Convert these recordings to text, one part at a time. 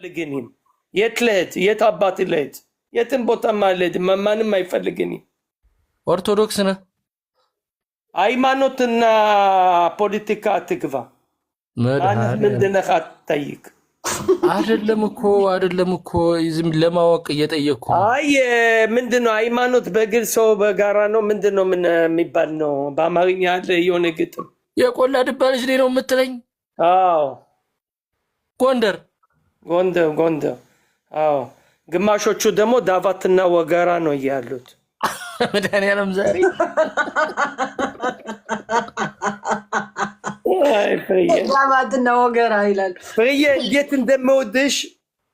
አይፈልገኝም። የት ልሂድ? የት አባት ልሂድ? የትም ቦታም አልሄድም። ማንም አይፈልገኝም። ኦርቶዶክስ ነህ? ሃይማኖትና ፖለቲካ አትግባ። ማንህ መድኃኒዓለም ምንድነህ አትጠይቅ። አይደለም እኮ አይደለም እኮ ዝም ለማወቅ እየጠየቅኩ ነው። አይ ምንድን ነው ሃይማኖት? በግል ሰው በጋራ ነው ምንድን ነው ምን የሚባል ነው? በአማርኛ አለ የሆነ ግጥም። የቆላ ድባ ልጅ ነኝ ነው የምትለኝ? አዎ። ጎንደር። ጎንደር ጎንደር። አዎ፣ ግማሾቹ ደግሞ ዳቫትና ወገራ ነው እያሉት። መድኃኒዓለም ዛሬ አይ ፍርዬ፣ ዳማትና ወገራ ይላል። ፍርዬ እንዴት እንደምወድሽ!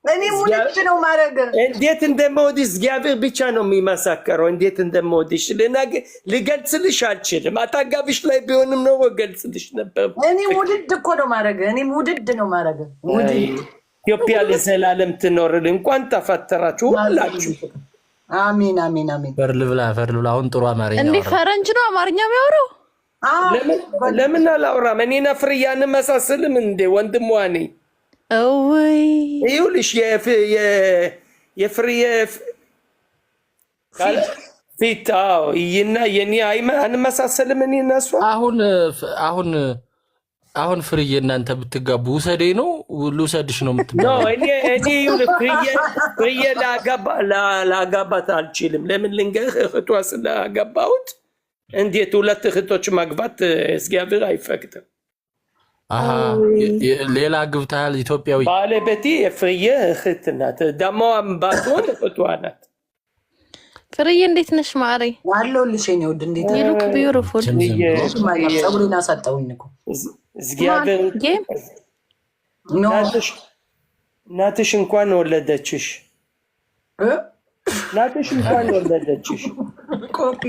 እኔ ሙልጭ ነው ማድረግ። እንዴት እንደምወድሽ እግዚአብሔር ብቻ ነው የሚመሰከረው። እንዴት እንደምወድሽ ልገልጽልሽ አልችልም። አታጋቢሽ ላይ ቢሆንም ነው ገልጽልሽ ነበር። እኔ ውድድ እኮ ነው ማድረግ። እኔም ውድድ ነው ማድረግ። ውድድ። ኢትዮጵያ ለዘላለም ትኖርል። እንኳን ተፈተራችሁ ሁላችሁ። አሜን አሜን አሜን። ፈር ልብላ ፈር ልብላ። አሁን ጥሩ አማርኛ እንዴ አወራ። ፈረንጅ ነው አማርኛ የሚያወራው? ለምን አላወራም? እኔና ፍርዬ አንመሳስልም እንዴ? ወንድሟ ነኝ። እውይ። ይኸውልሽ የፍርዬ ፊት፣ አዎ፣ ይና የኔ አንመሳሰልም። እኔ እና እሷ። አሁን አሁን አሁን ፍርዬ እናንተ ብትጋቡ ውሰዴ ነው ልውሰድሽ ነው No። የምትባለው? እኔ ይኸውልህ ፍርዬ ላጋባት አልችልም። ለምን ልንገርህ፣ እህቷ ስላገባሁት እንዴት ሁለት እህቶች ማግባት እግዚአብሔር አይፈቅድም። አሃ፣ ሌላ ግብተሃል ኢትዮጵያዊ። ባለቤቴ የፍርዬ እህት ናት። ደግሞ ባትሆን እህቷ ናት። ፍርዬ እንዴት ነሽ ማሬ? አለሁልሽ የእኔ ውድ። እንዴት You look beautiful። ፀጉሬን አሳጠውኝ እኮ። እግዚአብሔር Game. No. እናትሽ እንኳን ወለደችሽ። እ? እናትሽ እንኳን ወለደችሽ። ኮፒ።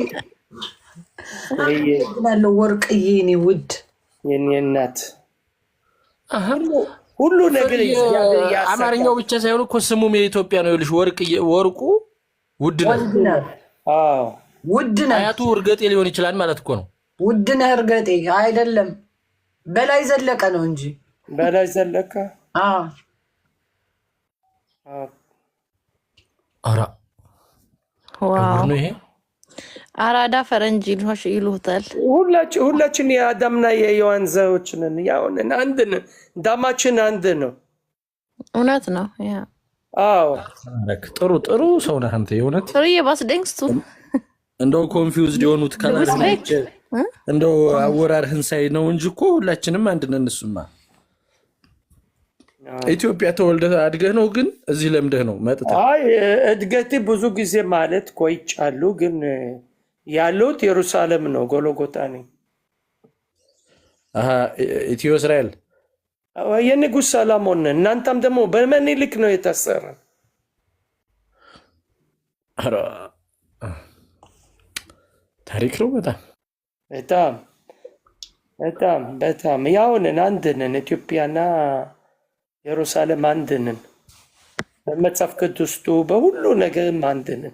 ፍርዬ። አመሰግናለሁ ወርቅዬ፣ የእኔ ውድ። የኔ እናት፣ ሁሉ ነገር እግዚአብሔር ያሳካል። አማርኛው ብቻ ሳይሆን እኮ ስሙም የኢትዮጵያ ነው። ይኸውልሽ ወርቅ ወርቁ ውድ ነህ። ውድ ነህ። አዎ። ውድ ነህ። አያቱ እርገጤ ሊሆን ይችላል ማለት እኮ ነው። ውድ ነህ። እርገጤ አይደለም፣ በላይ ዘለቀ ነው እንጂ። በላይ ዘለቀ። አዎ። አዎ። ኧረ Wow. ነው ይሄ። አራዳ ፈረንጅ ይሉታል። ሁላችን የአዳምና የሔዋን ዘሮች ነን። ያው ነን፣ አንድ ነን። ደማችን አንድ ነው። እውነት ነው። Yeah. አዎ። ጥሩ ጥሩ ሰው ነህ አንተ የእውነት። ፍርዬ was denkst du? እንደው confused የሆኑት color Respect. እንደው አወራርህን ሳይ ነው እንጂ እኮ ሁላችንም አንድ ነን። እሱማ ኢትዮጵያ ተወልደህ አድገህ ነው፣ ግን እዚህ ለምደህ ነው መጥተህ። አይ እድገቴ ብዙ ጊዜ ማለት ቆይቻለሁ፣ ግን ያለሁት ኢየሩሳሌም ነው፣ ጎልጎታ ነኝ። አሃ፣ ኢትዮ እስራኤል። የንጉሥ ሰለሞን ነን። እናንተም ደግሞ በምኒልክ ነው የተሰራ። ኧረ፣ ታሪክ ነው በጣም። በጣም በጣም በጣም ያው ነን፣ አንድ ነን። ኢትዮጵያና ኢየሩሳሌም አንድ ነን። በመጽሐፍ ቅዱስ በሁሉ ነገርም አንድ ነን።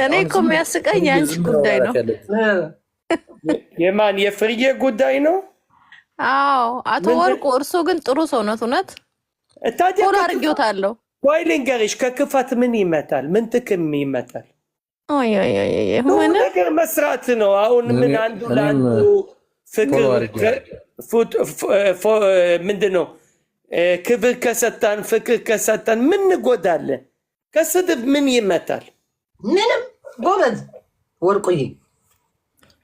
እኔ እኮ የሚያስቀኝ የአንቺ ዝም ብሎ ጉዳይ ነው። ማውራት ያለብህ። የማን የፍርዬ ጉዳይ ነው? አዎ አቶ ምንድን- ወርቁ፣ እርሶ ግን ጥሩ ሰው ነት። እውነት። ታዲያ Follow አድርጌዎታለሁ። ቆይ ልንገርሽ፣ ከክፋት ምን ይመጣል? ምን ጥቅም ይመጣል? ኦይ ኦይ ኦይ ኦይ፣ ጥሩ ምን ነገር መስራት ነው። አሁን ምን አንዱ እኔም ለአንዱ ፍቅር Follow አድርጌዋለሁ። ምንድን ነው ክብር ከሰጠን ፍቅር ከሰጠን ምን እንጎዳለን? ከስድብ ምን ይመጣል? ምንም። ጎበዝ ወርቁዬ።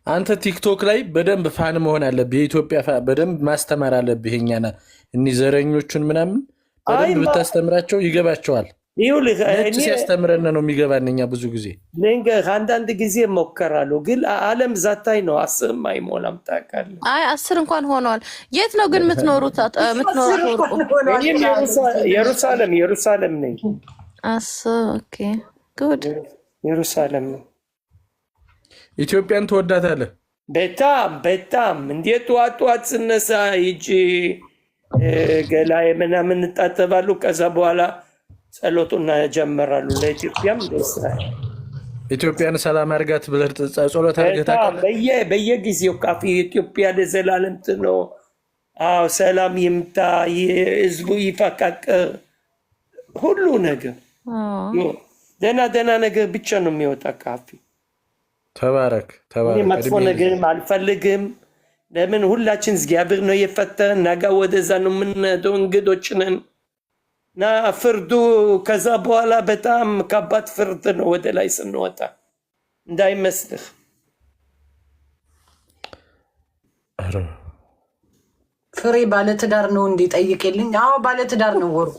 አንተ ቲክቶክ ላይ በደንብ fan መሆን አለብህ። የኢትዮጵያ በደንብ ማስተማር አለብህ። የኛና እኒህ ዘረኞቹን ምናምን በደንብ አይ ብታስተምራቸው ይገባቸዋል። ይኸውልህ ነጭ እኔ ሲያስተምረን ነው የሚገባን እኛ ብዙ ጊዜ። ልንገርህ፣ አንዳንድ ጊዜ እሞክራለሁ፣ ግን ዓለም ዛታይ ነው። 10ም አይሞላም ታውቃለህ። አይ 10 እንኳን ሆነዋል። የት ነው ግን የምትኖሩት? የምትኖሩት ወርቁ? እኔም ኢየሩሳሌም ኢየሩሳሌም ነኝ። 10፣ okay, good. ኢየሩሳሌም ነኝ። ኢትዮጵያን ትወዳታለህ? በጣም በጣም። እንዴት ጠዋት ጠዋት ስነሳ ሂጂ ገላዬ ምናምን እታጠባለሁ። ከዛ በኋላ ጸሎቱን እጀምራለሁ ለኢትዮጵያም ለእስራኤል። ኢትዮጵያን ሰላም አድርጋት ብለህ ጸሎት አድርገህ በጣም ታውቃለህ? በየጊዜው ካፌ ኢትዮጵያ ለዘላለም ትኖር፣ አዎ ሰላም ይምጣ፣ ህዝቡ ይፈቃቀር፣ ሁሉ ነገር ደህና ደህና ነገር ብቻ ነው የሚወጣ ካፌ። ተባረክ እኔ ተባረክ። መጥፎ እድሜ ይብዛ። ነገርም አልፈልግም። ለምን ሁላችን እግዚአብሔር ነው የፈጠረን። ነገ ወደዛ ነው የምንሄደው፣ እንግዶች ነን እና ፍርዱ ከዛ በኋላ በጣም ከባድ ፍርድ ነው ወደ ላይ ስንወጣ እንዳይመስልህ። ኧረ ፍሬ ባለትዳር ነው እንዴ? ጠይቄልኝ። አዎ ባለትዳር ነው ወርቁ።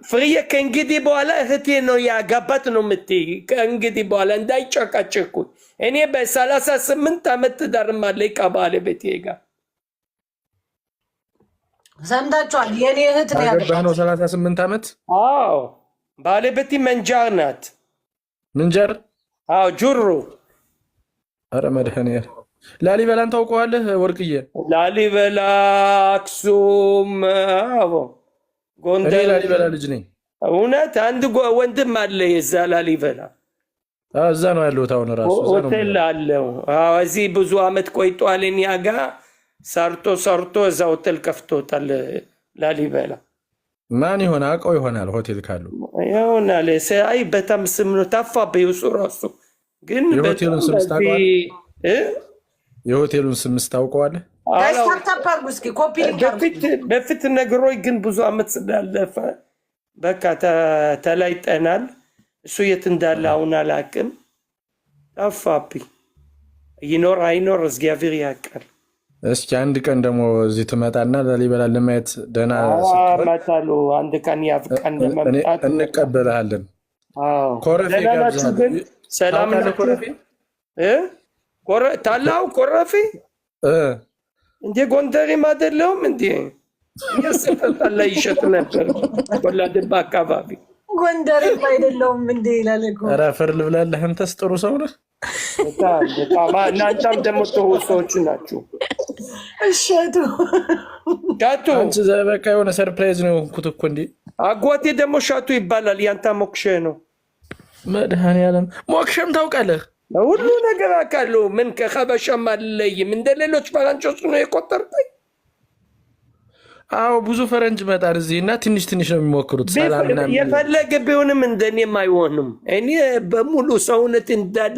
ፍርዬ ከእንግዲህ በኋላ እህቴ ነው ያጋባት ነው የምትይ። ከእንግዲህ በኋላ እንዳይጨቃጨቁ። እኔ በ38 ዓመት ትዳርም አለኝ ከባለቤቴ ጋር። ሰምታችኋል። የእኔ እህት ነው ካገባህ ያገባት። ነው 38 ዓመት። አዎ ባለቤቴ መንጃር ናት። ምንጀር። አዎ ጁሩ። ኧረ መድኃኒዓለም፣ ላሊበላን ታውቀዋለህ ወርቅዬ? ላሊበላ፣ አክሱም፣ አዎ እኔ ጎንደር። ላሊበላ ልጅ ነኝ። እውነት አንድ ወንድም አለ የዛ ላሊበላ። አዎ፣ እዛ ነው ያለሁት አሁን ራሱ እዛ ነው ሆቴል የምኖረው። አለው። አዎ እዚህ ብዙ አመት ቆይቷል። እኛ ጋ ሰርቶ ሰርቶ እዛ ሆቴል ከፍቶታል ላሊበላ። ማን ይሆን አውቀው ይሆናል ሆቴል ካሉ። ይሆናል። አይ በጣም ስም ነው ጠፋብኝ። እሱ ራሱ ግን በጣም የሆቴሉን ስም በዚህ ታውቀዋለህ? እ? የሆቴሉን ስም ታውቀዋለህ? Guys አላውቅም። Tap tap አድርጉ እስኪ፣ copy link አድርጉ። በፊት ነግሮኝ ግን ብዙ አመት ስላለፈ በቃ ተለያይተናል። እሱ የት እንዳለ አሁን አላውቅም፣ ጠፋብኝ። ይኖር አይኖር እግዚአብሔር ያውቃል። እስኪ አንድ ቀን ደግሞ እዚህ ትመጣና ላሊበላ ለማየት ደህና ስትሆን እመጣለሁ። አንድ ቀን ያብቃን እኔ ለመምጣት። እንቀበልሃለን። አዎ ኮረፌ ደህና ናችሁ ጋብዝሃለሁ። ግን? ሰላም ታውቃለህ ናችሁ? ኮረፌ? እ? ታላው ኮረፌ እ እንዴ ጎንደሬም አይደለሁም እንዴ? እኛ ሰፈር ጠላ ይሸጥ ነበር ቆላድባ አካባቢ። ጎንደሬም አይደለሁም እንዴ ይላል እኮ። ኧረ አፈር ልብላለህ። አንተስ ጥሩ ሰው ነህ። በጣም በጣም እናንተም ደግሞ ጥሩ ሰዎች ናችሁ። እሸቱ። ሻቱ። አንቺ በቃ የሆነ surprise ነው የሆንኩት እኮ እንዴ። አጓቴ ደግሞ ሻቱ ይባላል። ያንተ ሞክሼ ነው። መድኃኒዓለም ሞክሸም ታውቃለህ? ሁሉ ነገር አውቃለሁ። ምን ከሀበሻም አልለይም። እንደ ሌሎች ፈረንጆች ነው የቆጠርከኝ? አዎ ብዙ ፈረንጅ መጣል እዚህ እና ትንሽ ትንሽ ነው የሚሞክሩት። ሰላም ምናምን። የፈለገ ቢሆንም እንደኔም አይሆንም። እኔ በሙሉ ሰውነት እንዳለ